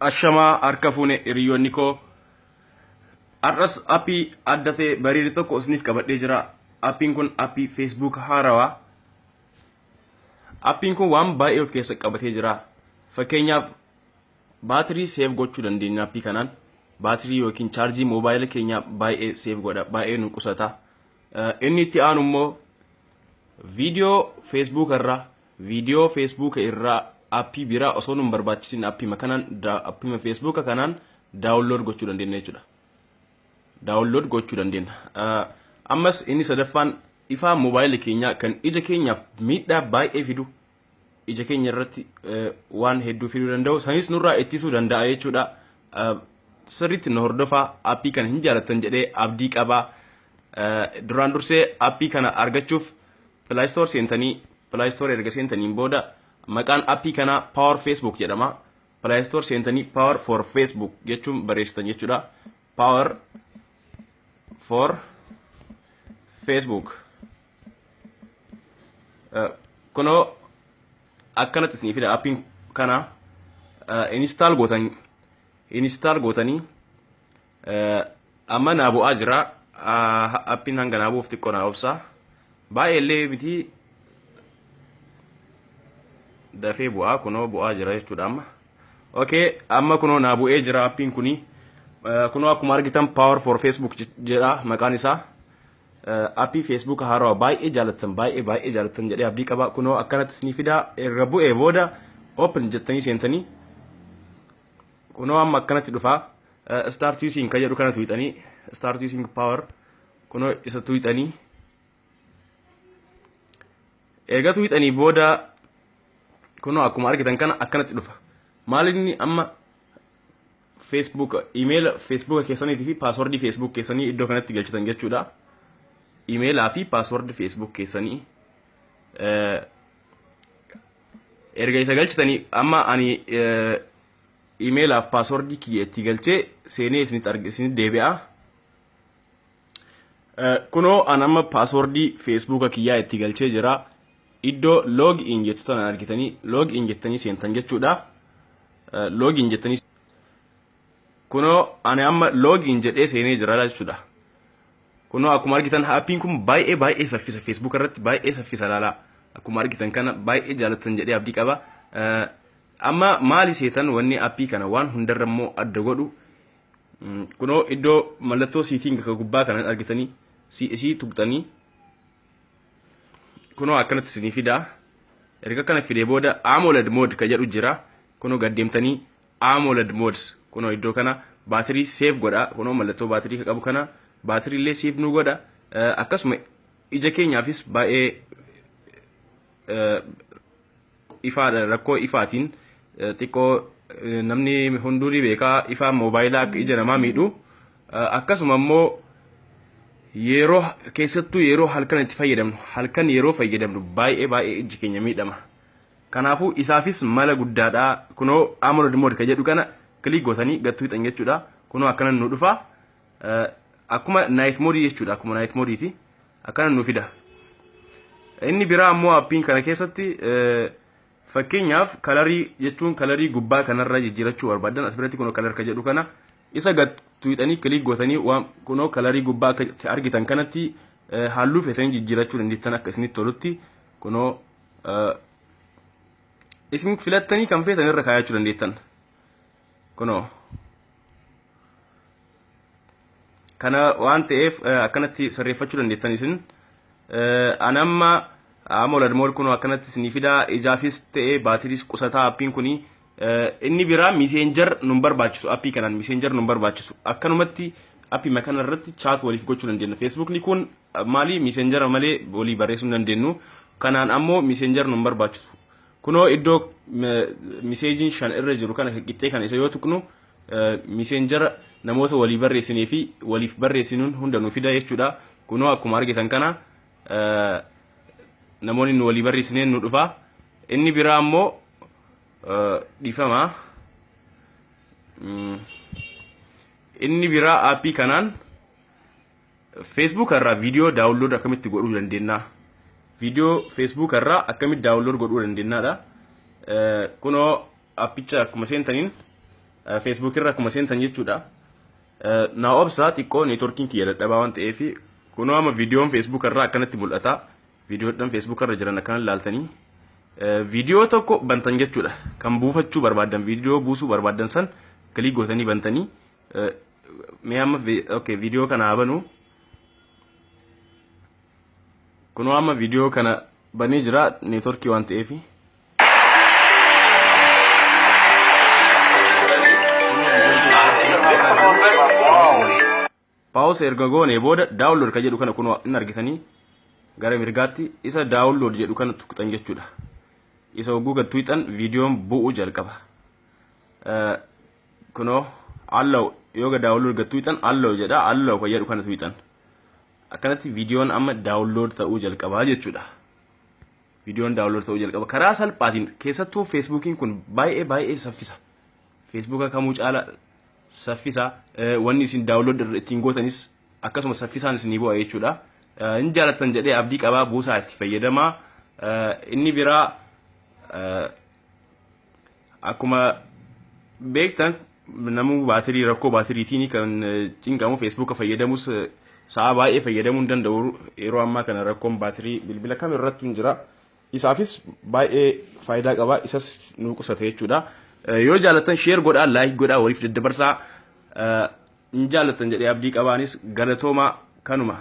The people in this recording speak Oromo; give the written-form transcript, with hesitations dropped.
Ashamaa harka fuune hiriyoonni koo har'as appii adda ta'e bareeda tokko isiniif qabadhee jira. Appiin kun appii Facebook haarawaa. Appiin kun waan baay'ee of keessa qabatee jira. Fakkeenyaaf baatirii seef gochuu dandeenya appii kanaan. Baatirii yookiin chaarjii moobaayila keenyaa baay'ee seef godha, baay'ee nu qusata. Inni itti aanu immoo viidiyoo Facebook irraa Viidiyoo Facebook irraa appii biraa osoo nun barbaachisin appima kanaan appima Facebook kanaan download gochuu dandeenya jechuudha. Download gochuu dandeenya. Ammas inni sadaffaan ifaa moobaayilii keenyaa kan ija keenyaaf miidhaa baay'ee fidu ija keenya irratti waan hedduu fiduu danda'u sanis nurraa ittisuu danda'a jechuudha. Sirriitti nu hordofaa appii kana hin jaalattan jedhee abdii qabaa. Duraan dursee appii kana argachuuf Play Store seentanii Play Store erga seentaniin booda maqaan appii kanaa Power Facebook jedhama. Play Store seentanii Power for Facebook jechuun barreessitan jechuudha. Power for Facebook. Kunoo akkanatti isinii fida appiin kana install gootan install gootanii amma naa bu'aa jira. Appiin hanga naa bu'uuf xiqqoo naa obsa. Baay'ee illee miti dafee bu'aa kunoo bu'aa jira jechuudha amma. Okay, amma kunoo naa bu'ee jira appiin kuni. Kunoo akkuma argitan Power for Facebook jedha maqaan isaa. Appii Facebook haarawaa baay'ee jaalattan baay'ee baay'ee jaalattan jedhee abdii qaba. Kunoo akkanatti isinii fidaa erga bu'ee booda open jettanii seentanii kunoo amma akkanatti dhufaa. Start using kan jedhu kana tuqxanii start using power kunoo isa tuqxanii erga tuqxanii booda kunoo akkuma argitan kana akkanatti dhufa. Maal inni amma Facebook email Facebook keessaniitii fi paaswordii Facebook keessanii iddoo kanatti galchitan jechuudha. Imeelaa fi paaswordii Facebook keessanii erga isa galchitanii amma ani imeelaaf paaswordii kiyya itti galchee seenee isinitti arg isinitti deebi'a. Kunoo an amma paaswordii feesbuuka kiyyaa itti galchee jira. Iddoo log in jettu tana argitanii log in jettanii seentan jechuudha. Log in jettanii kunoo ani amma log in jedhee seenee jira jechuudha. Kunoo akkuma argitan appiin kun baay'ee baay'ee saffisa Facebook irratti baay'ee saffisa laalaa. Akkuma argitan kana baay'ee jaalattan jedhee abdii qaba. Amma maali seetan wanni appii kana waan hundarra immoo adda godhu kunoo iddoo mallattoo siitiin ka gubbaa kanan argitanii isii tuqxanii kunoo akkanatti isinii fidaa. Erga kana fidee booda AMOLED mode ka jedhu jira. Kunoo gad deemtanii AMOLED modes kunoo iddoo kana baatirii seef godha. Kunoo mallattoo baatirii ka qabu kana baatirii illee seef nu godha. Akkasuma ija keenyaafis baay'ee ifaadha rakkoo ifaatiin xiqqoo namni hunduu ni beekaa ifaan moobaayilaa akka ija namaa miidhu akkasuma immoo yeroo keessattuu yeroo halkan itti fayyadamnu halkan yeroo fayyadamnu baay'ee baay'ee ijji keenya miidhama. Kanaafuu isaafis mala guddaadha. Kunoo AMOLED mode kan jedhu kana kilik gootanii gattuu hixan jechuudha. Kunoo akkana nu dhufa. Akkuma night mode jechuudha. Akkuma night modeeti. Akkana nu fida. Inni biraa ammoo appiin kana keessatti fakkeenyaaf kalarii jechuun kalarii gubbaa kanarra jijjiirachuu barbaadan as biratti kunoo kalar ka jedhu kana isa gad tuqxanii kilik gootanii waan kunoo kalarii gubbaa akka argitan kanatti halluu feetanii jijjiirachuu dandeettan akka isinitti tolutti kunoo isin filattanii kan feetan irra kaayachuu dandeettan kunoo Kana waan ta'eef akkanatti sirreeffachuu dandeettan isin. An amma AMOLED mode kun akkanatti isinii fida ijaafis ta'e baatiriis qusataa appiin kuni. Inni biraa miseenjar nun barbaachisu appii kanaan miseenjar nun barbaachisu akkanumatti appii kana irratti chaat waliif gochuu dandeenya. Feesbuukni kun maali miseenjara malee walii barreessuu hin dandeenyu. Kanaan ammoo miseenjar nun barbaachisu. Kunoo iddoo miseejiin 5 irra jiru kana qixxee kana isa yoo tuqnu miseenjara namoota walii barreessinee fi waliif barreessinuun hunda nu fida jechuudha. Kunoo akkuma argitan kana namoonni nu walii barreessineen nu dhufa. Inni biraa ammoo dhiifama. Inni biraa aappii kanaan Facebook irraa viidiyoo daawunlood akkamitti godhuu dandeenya? Viidiyoo Facebook irraa akkamitti daawunlood godhuu dandeenyaadha? Kunoo appicha akkuma seentaniin Facebook irra akkuma seentan jechuudha. Naa obsaa, xiqqoo neetworkiin kiyya dadhabaa waan ta'eef. Kunoo amma viidiyoon Facebook irraa akkanatti mul'ata. Viidiyoodhaan Facebook irra jiran akkana ilaaltanii viidiyoo tokko bantan jechuudha. Kan buufachuu barbaaddan, viidiyoo buusuu barbaaddan san click gootanii bantanii. Mee amma, okay, viidiyoo kana haa banuu. Kunoo amma viidiyoo kana banee jira neetworkii waan ta'eef. Pause erga goonee booda download kan jedhu kana kunoo hin argitanii, gara mirgaatti isa download jedhu kana tuqxan jechuudha. Isa hogguu gad tuqxan viidiyoon bu'uu jalqaba. Kunoo allow, yoo ga download gad tuqxan allow jedha, allow kan jedhu kana tuqxan. Akkanatti viidiyoon amma download ta'uu jalqabaa jechuudha. Viidiyoon download ta'uu jalqaba. Karaa salphaatiin, keessattuu Feesbuukiin kun baay'ee baay'ee saffisa. Feesbuuka kamuu caala saffisa. Wanni isin download ittiin gootanis akkasuma saffisaan isinii bu'a jechuudha. Hin jaalattan jedhee abdii qabaa, buusaa itti fayyadamaa. Inni biraa, akkuma beektan namuu baatirii, rakkoo baatiriitiin kan cinqamu, Feesbuuka fayyadamus sa'a baay'ee fayyadamuu hin danda'u. Yeroo ammaa kana rakkoon baatirii bilbila kam irrattuu hin jira. Isaafis baay'ee faayidaa qaba, isas nu qusata jechuudha. Yoo jaalattan share godhaa, like godhaa, waliif daddabarsaa. Hin jaalattan jedhee abdii qabaanis, galatoomaa kanuma.